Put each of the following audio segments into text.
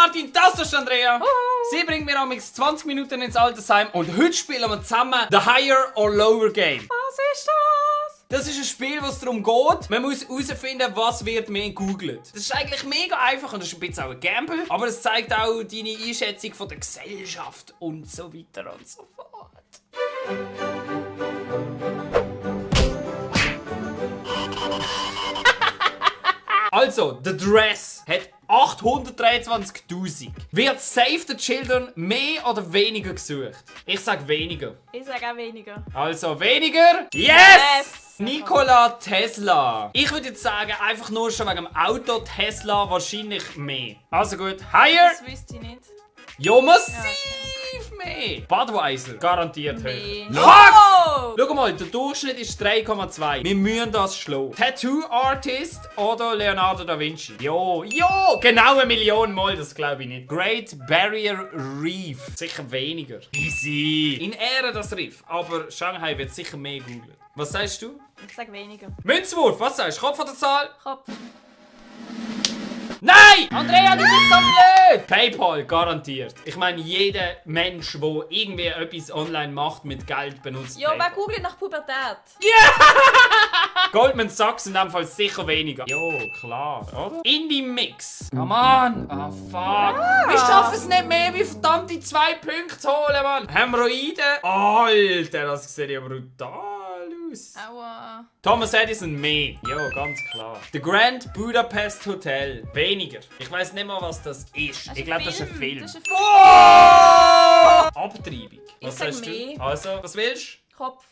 Martin, das ist Andrea. Sie bringt mir amigs 20 Minuten ins Altersheim und heute spielen wir zusammen The Higher or Lower Game. Was ist das? Das ist ein Spiel, wo es darum geht, man muss herausfinden, was wird mehr gegoogelt. Das ist eigentlich mega einfach und das ist ein bisschen auch ein Gamble, aber es zeigt auch deine Einschätzung von der Gesellschaft und so weiter und so fort. Also, The Dress hat 823'000. Wird Save the Children mehr oder weniger gesucht? Ich sag weniger. Ich sage auch weniger. Also weniger? Yes! Nikola Tesla. Ich würde jetzt sagen, einfach nur schon wegen dem Auto Tesla wahrscheinlich mehr. Also gut, higher. Das wüsste ich nicht. Ja, massiv mehr. Budweiser, garantiert Nee. höher. Oh! Schau mal, der Durchschnitt ist 3,2. Wir müssen das schlagen. Tattoo Artist oder Leonardo da Vinci? Jo, genau 1 Million Mal, das glaube ich nicht. Great Barrier Reef. Sicher weniger. Easy. In Ehre das Riff, aber Shanghai wird sicher mehr googeln. Was sagst du? Ich sage weniger. Münzwurf, was sagst du? Kopf oder Zahl? Kopf. Nein! Andrea, du bist so blöd! PayPal, garantiert. Ich meine, jeder Mensch, der irgendwie etwas online macht mit Geld, benutzt Ja, wer PayPal. googelt nach Pubertät? Goldman Sachs in dem Fall sicher weniger. Jo, klar, oder? Indie Mix. Come on. Ah, fuck. Wir schaffen es nicht mehr, wie verdammte 2 Punkte zu holen, Mann. Hämorrhoiden. Alter, das sieht ja brutal aus. Aua. Thomas Edison mehr. Jo, ganz klar. The Grand Budapest Hotel. Weniger. Ich weiß nicht mal, was das ist. Ich glaube, das ist ein Film. Das ist ein Film. Oh! Abtreibung. Was sag sagst du? mehr. Also, was willst du? Kopf.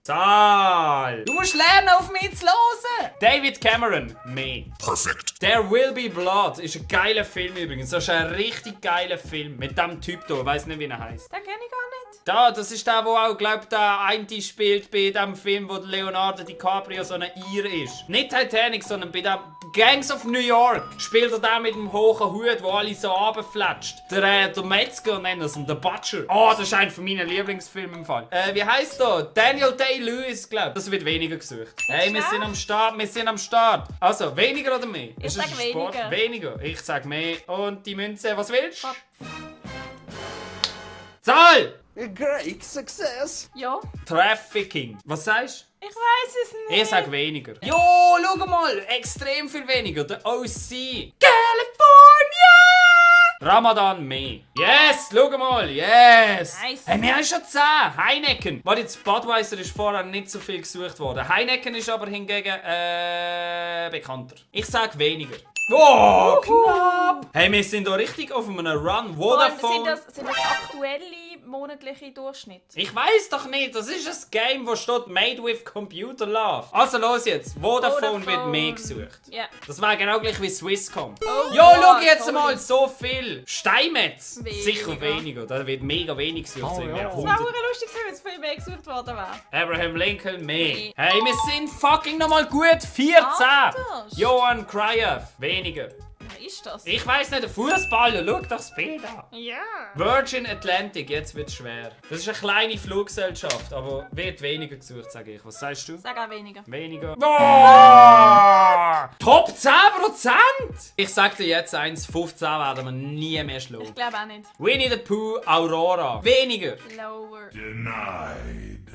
Zahl! Du musst lernen, auf mich zu hören! David Cameron, mehr. Perfect. There Will Be Blood ist ein geiler Film übrigens. Das ist ein richtig geiler Film. Mit dem Typ hier. Ich weiss nicht, wie er heißt. Den kenne ich gar nicht. Das ist der, wo auch, glaub, der eine spielt bei dem Film, wo Leonardo DiCaprio so ein Ir ist. Nicht Titanic, sondern bei dem Gangs of New York spielt er da mit dem hohen Hut, wo alle so runterflatscht. Der Metzger nennt es, der Butcher. Oh, das ist einer von meinen Lieblingsfilmen im Fall. Wie heisst der? Daniel Day-Lewis, glaub. Das wird weniger gesucht. Hey, wir sind am Start, wir sind am Start. Also, weniger oder mehr? Ich Ist das sag ein Sport? weniger. Weniger. Ich sag mehr. Und die Münze, was willst du? Kopf. Zahl! A great success. Ja. Trafficking. Was sagst Ich weiß es du? nicht. Ich sag weniger. Jo, schau mal, extrem viel weniger. Der OC. California! Ramadan mehr. Yes, schau mal, yes. Nice. Hey, wir haben schon 10. Heineken. Warte, jetzt Budweiser ist vorher nicht so viel gesucht worden. Heineken ist aber hingegen bekannter. Ich sag weniger. Oh, knapp. Hey, wir sind da richtig auf einem Run. Vor allem Vodafone. sind das aktuelle monatliche Durchschnitt? Ich weiß doch nicht, das ist ein Game, wo steht Made with Computer Love. Also los jetzt, Vodafone wird mehr gesucht. Ja. Das war genau gleich wie Swisscom. Oh, Jo, schau jetzt sorry. mal, so viel. Steinmetz, Weniger. sicher weniger. Da wird mega wenig gesucht. So irgendwie ja. Das 100. wäre auch lustig gewesen, wenn es viel mehr gesucht worden wäre. Abraham Lincoln mehr. Nee. Hey, wir sind fucking nochmal gut. 14. Anders. Johan Cruyff, weniger. Wer ist das? Ich weiß nicht, der Fußballer, schau doch das Bild an. Ja. Virgin Atlantic, jetzt wird's schwer. Das ist eine kleine Fluggesellschaft, aber wird weniger gesucht, sage ich. Was sagst du? Sag auch weniger. Weniger. Oh! Top 10%! Ich sag dir jetzt eins, 15 werden wir nie mehr Ich schlagen. glaube auch nicht. Winnie the Pooh, Aurora. Weniger. Lower. Denied.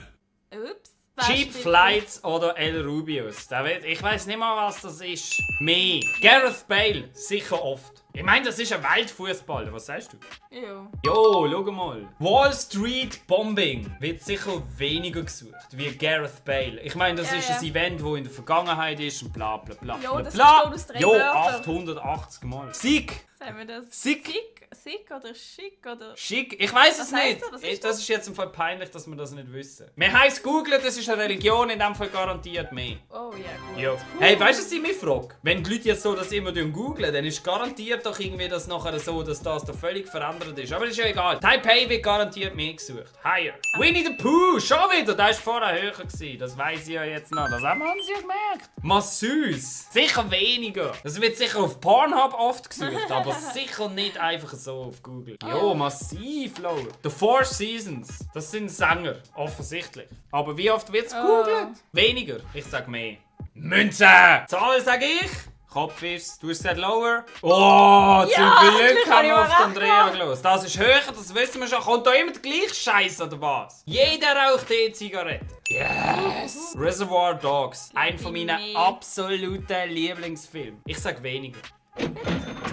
Ups. Cheap Flights oder El Rubius. Ich weiß nicht mal, was das ist. Mehr. Gareth Bale, sicher oft. Ich meine, das ist ein Weltfußballer. Was sagst du? Ja. Jo, schau mal. Wall Street Bombing wird sicher weniger gesucht wie Gareth Bale. Ich meine, das Ja, ist ja. ein Event, das in der Vergangenheit ist und bla bla bla. Jo, bla, das bla. besteht aus 3 Jo, Wörtern. 880 Mal. Sieg! Sagen wir das? Sick. Sick oder schick oder... Schick? Ich weiß es Was heisst nicht. das? Was ist Das ist jetzt im Fall peinlich, dass wir das nicht wissen. Wir heißt googlen, das ist eine Religion, in dem Fall garantiert mehr. Oh ja, gut. Ja. Hey, weißt du, was ich mich frage? Wenn die Leute jetzt so das immer googlen, dann ist garantiert doch irgendwie das nachher so, dass das da völlig verändert ist. Aber das ist ja egal. Taipei wird garantiert mehr gesucht. Higher. Winnie the Pooh, schon wieder. Der war vorher höher gewesen. Das weiss ich ja jetzt noch. Das haben sie ja gemerkt. Masseuse. Sicher weniger. Das wird sicher auf Pornhub oft gesucht, aber sicher nicht einfach so auf Google. Jo, massiv lower. The Four Seasons. Das sind Sänger, offensichtlich. Aber wie oft wird's gegoogelt? Weniger. Ich sag mehr. Münze! Zahl sag ich. Kopf ist, du hast gesagt lower. Oh, zum Glück gleich haben wir habe auf ich die mal Andrea recht gelost. Das ist höher, das wissen wir schon. Kommt da immer der gleiche Scheiß oder was? Jeder raucht E-Zigarette. Yes! Reservoir Dogs. Ein von meinen Nee. absoluten Lieblingsfilmen. Ich sag weniger.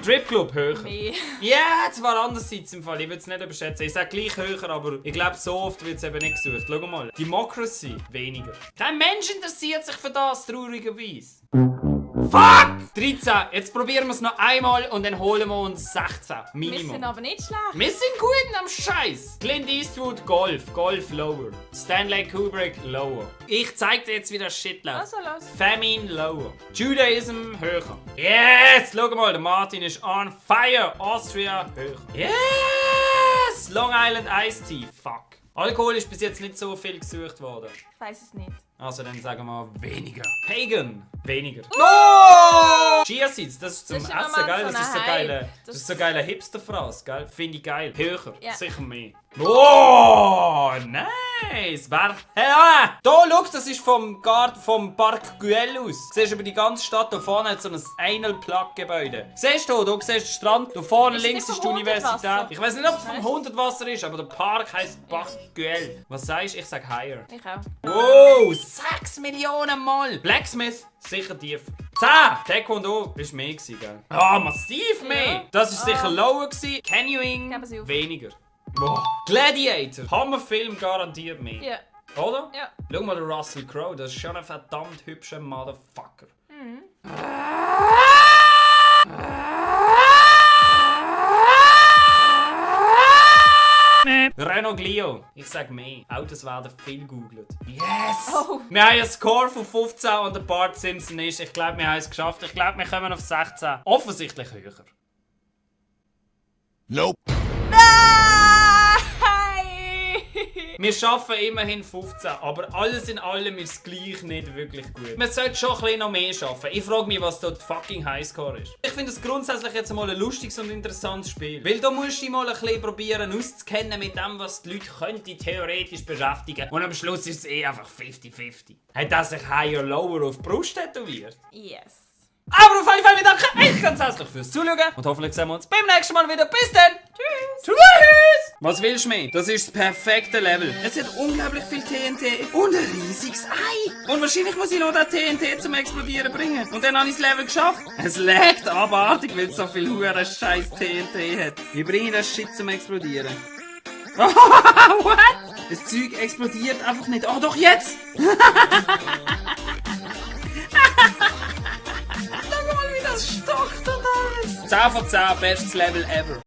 Strip Club höher. Nee. Ja, zwar andererseits im Fall. Ich würde es nicht überschätzen. Ich sage gleich höher, aber ich glaube, so oft wird es eben nicht gesucht. Schau mal. Democracy, weniger. Kein Mensch interessiert sich für das, traurigerweise. Fuck! 13. Jetzt probieren wir es noch einmal und dann holen wir uns 16. Wir Minimum. sind aber nicht schlecht. Wir sind gut am Scheiß. Clint Eastwood, Golf lower. Stanley Kubrick, lower. Ich zeig dir jetzt, wie das Shit läuft. Also los. Famine, lower. Judaism, höher. Yes! Schau mal, der Martin ist on fire. Austria, höher. Yes! Long Island Iced Tea, fuck. Alkohol ist bis jetzt nicht so viel gesucht worden. Ich weiß es nicht. Also dann sagen wir weniger. Pagan, weniger. No! Chia Seeds, das ist zum Das ist Essen, immer gell? so Das ist so ein geile, Hype. das ist so geile Hipster-Phrase, gell? Finde ich geil. Höher, Ja. sicher mehr. Oh, nice. Wer? Hey, da, schau, das ist vom Garten, vom Park Güell aus. Siehst du über die ganze Stadt, da vorne hat so ein Einel-Plug-Gebäude. Siehst du, du siehst den Strand, da vorne Ist links das ist die vom Universität. Hundertwasser? Ich weiß nicht, ob es vom Weißt? Hundertwasser ist, aber der Park heisst Park Güell. Was sagst du? Ich sag higher. Ich auch. Wow, 6 Millionen Mal! Blacksmith, sicher tief. 10! Taekwondo ist mehr gewesen, gell? Ah, massiv mehr! Ja. Das ist sicher lower gewesen. Canyoning, Geben Sie auf. weniger. Wow. Gladiator, Hammerfilm garantiert mehr. Ja. Oder? Ja. Schau mal den Russell Crowe, das ist schon ein verdammt hübscher Motherfucker. Renault Clio. Ich sag mehr. Autos werden viel gegoogelt. Yes! Oh. Wir haben einen Score von 15 und der Bart Simpson ist. Ich glaube, wir haben es geschafft. Ich glaube, wir kommen auf 16. Offensichtlich höher. Nope. Nein! Wir schaffen immerhin 15, aber alles in allem ist es gleich nicht wirklich gut. Man sollte schon ein bisschen noch mehr schaffen. Ich frage mich, was dort fucking Highscore ist. Ich finde es grundsätzlich jetzt mal ein lustiges und interessantes Spiel. Weil da musst du dich mal ein bisschen probieren auszukennen mit dem, was die Leute könnten theoretisch beschäftigen. Und am Schluss ist es eh einfach 50-50. Hat er sich higher lower auf die Brust tätowiert? Yes. Aber auf jeden Fall bedanke ich mich ganz herzlich fürs Zuschauen. Und hoffentlich sehen wir uns beim nächsten Mal wieder. Bis dann! Tschüss. Tschüss! Was willst du mehr? Das ist das perfekte Level. Es hat unglaublich viel TNT und ein riesiges Ei. Und wahrscheinlich muss ich noch das TNT zum Explodieren bringen. Und dann habe ich das Level geschafft. Es laggt abartig, weil es so viel hure scheiß TNT hat. Wie bringe ich das Shit zum Explodieren? What? Das Zeug explodiert einfach nicht. Oh, doch jetzt! Schau mal, wie das stockt und alles. 10 von 10, bestes Level ever.